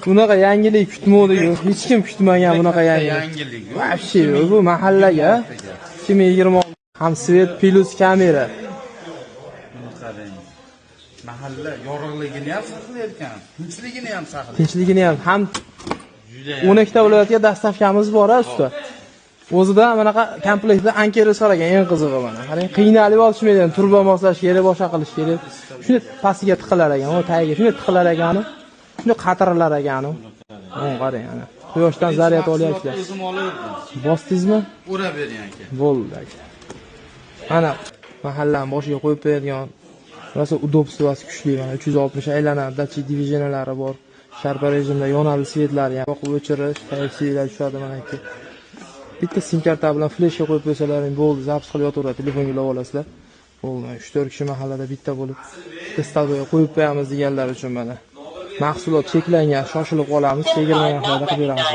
Bunaqa yangilik kutmovdik, hech kim kutmagan bunaqa yangilik. Yangilik. Вообще bu mahallaga 2026 ham свет плюс kamera. Buni qarang. Mahalla yorug'ligini ham saqlayar ekan, tinchligini ham saqlaydi. Tinchligini ham Juda 12 ta viloyatga доставка miz bor, a, usta. O'zida bunaqa komplektda ankerisi bor ekan, eng qizig'i mana. Qarang, qiynalib olishmaydi, turba moslash kerak, boshqa qilish kerak. Shunday pastiga tiqilar ekan, u tagiga shunday tiqilar ekan, shunday qatirilar ekan. U qarang, ana. Quyoshdan zaryad olyaptilar. O'zim olaverdim. Bosdingizmi? O'rab bering, aka. Bo'ldi, aka. Mana mahallani boshiga qo'yib qo'yadigan rosa удобство si kuchli, mana 360 aylanadi, датчик движения lari bor. Sharpa rejimda yonadi свет lari ham, yoqib o'chirish, Type-C'lar tushadi mana aka. Bitta sim karta bilan fleshga qo'yib qo'ysalaring bo'ldi, запись qilib yotaveradi, telefonga ulab olasizlar. Bo'ldi, 3-4 kishi mahallada bitta bo'lib, bitta столовой qo'yib qo'yamiz deganlar uchun mana. Mahsulot cheklangan, shoshilib qolamiz, chegirma narxlarda qilib beramiz.